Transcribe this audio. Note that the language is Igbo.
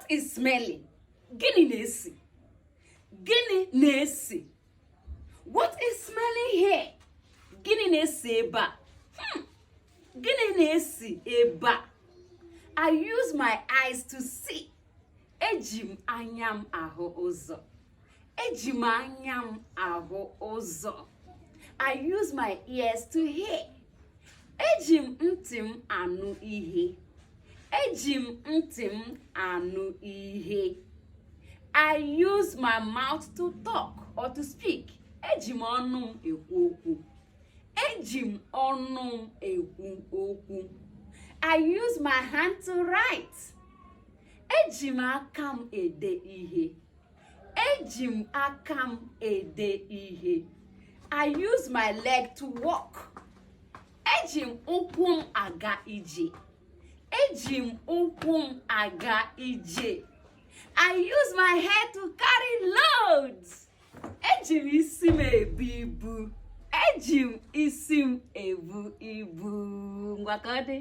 What is smelling? Gịnị na-esi? Gịnị na-esi? What is smelling here? Gịnị na-esi ebe a? Gịnị na-esi ebe a? I use my eyes to see. Eji m anya m ahụ ụzọ. Eji m anya m ahụ ụzọ. I use my ears to hear. Eji m ntị m anụ ihe. Eji m ntị m anụ ihe. I use my mouth to talk or to speak. Eji m ọnụ m ekwu okwu. Eji m ọnụ m ekwu okwu. I use my hand to write. Eji m aka m ede ihe. Eji m aka m ede ihe. I use my leg to walk. Eji m ụkwụ m aga ije. Eji m ụkwụ m aga ije. I use my head to carry loads. Eji m isi m ebu ibu. Eji m isi m ebu ibu. Ngwa, ka ọ dị.